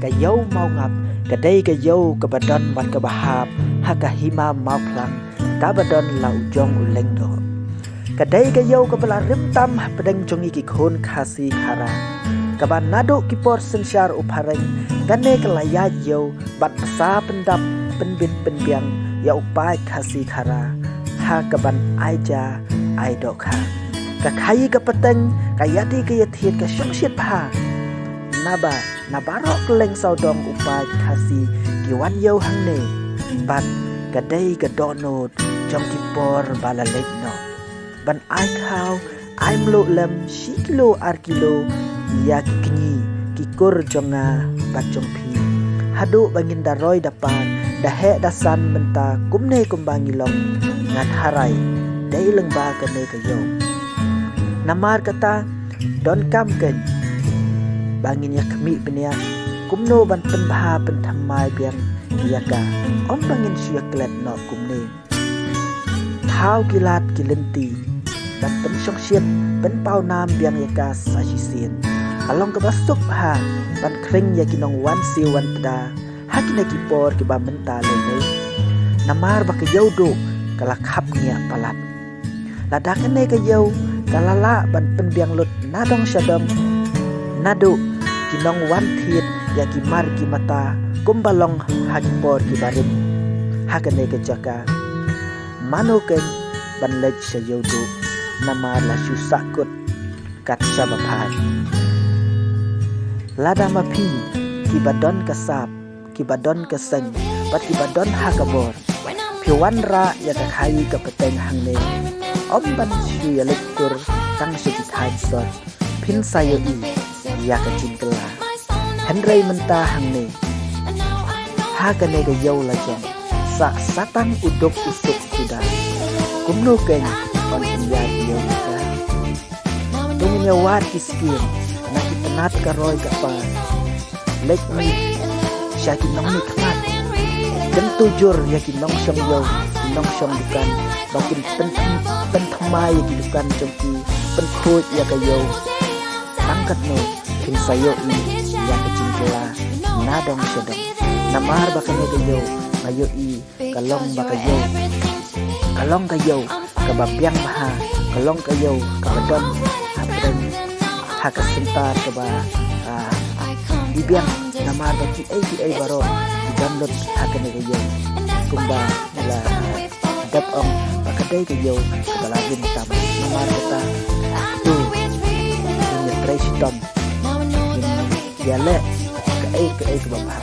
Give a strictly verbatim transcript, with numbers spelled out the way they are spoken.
Ka ïew Mawngap ka dei ka ïew kaba don bad kaba hap ha ka hima Mawphlang, kaba don la u jong u Lyngdoh. Ka dei ka ïew kaba la rim tam hapdeng jong ngi ki khun Khasi Khara, kaba naduh ki por synshar u phareng kane ka la ïaid ïew bad bsa pyndap pynbit pynbiang ïa u paid Khasi Khara ha kaban ai ja ai dohkha. Ka khaii ka pateng, ka ïadei ka ïathied ka shongshit bha. Naba na baroh kylleng sawdong u paid Khasi ki wan ïew hangne, bad ka dei ka dohnud jong ki por ba la leit noh ban ai khaw ai mluh lem shi kilo ar kilo ïa ki kñi ki kur jong nga bad jong phi. Haduh ba ngin da roi da par, da heh da san mynta kumne kumba ngi long, ngan tharai dei lyngba kane ka ïew. Namar kata, donkam keiñ ba ngin ïa khmih bniah kumno ban pynbha pynthymmai biang ïa ka, ym ba ngin shu ïa klet noh kumne. Thaw ki lad ki lynti ban pynshongshit pynpaw nam biang ïa ka sa shisien. Ka long kaba suk bha ban khring ïa ki nongwan siew wan tda ha kine ki por kiba mynta lei lei. Namar ba ka ïew duh ka la khap ngiah palat. Lada kane ka ïew ka la lah ban pynbiang lut na dong sha dong, naduh ki nongwan thied ïa ki mar ki mata kumba long ha ki por kiba rim ha kane ka jaka, mano keiñ ban leit sha ïew duh, namar la shu sahkut kat shaba phai. Lada ma phi kiba don ka sap, kiba don ka seng bad kiba don ha ka bor, phi wanrah ïa ka khaii ka pateng hangne, ym ban shu ïa leit tur tang sha ki thaiñ sor, phin sa ïohi ïa ka jingkylla. Hynrei mynta hangne ha kane ka ïew la jong, sa satang u duk u suk suda, kumno keiñ ban pynïaid ïew ïa ka? To ngin ïa wad ki skim na ki tnat ka roi ka par. Leit mih sha ki nongmihkhmat, kyntu jur ïa ki nongshong ïew, ki nongshong dukan, ba kin pyn, pynthymmai ïa ki dukan jong ki, pynkhuid ïa ka ïew. Tang katno phin sa ïohi ïa ka jingkylla na dong sha dong. Namar ba kane ka ïew nga ïohi ka long ba ka ïew, ka long ka ïew kaba biang bha, ka long ka ïew kaba don hapdeng ha ka syntar kaba, ah, i biang. Namar ba kiei kiei baroh ki don lut ha kane ka ïew. Kumba la dep ong ba ka dei ka ïew kaba la rim tam. Namar kata, to ngin ïa trei shitom, ngin ïa leh kaei kaei kaba bha.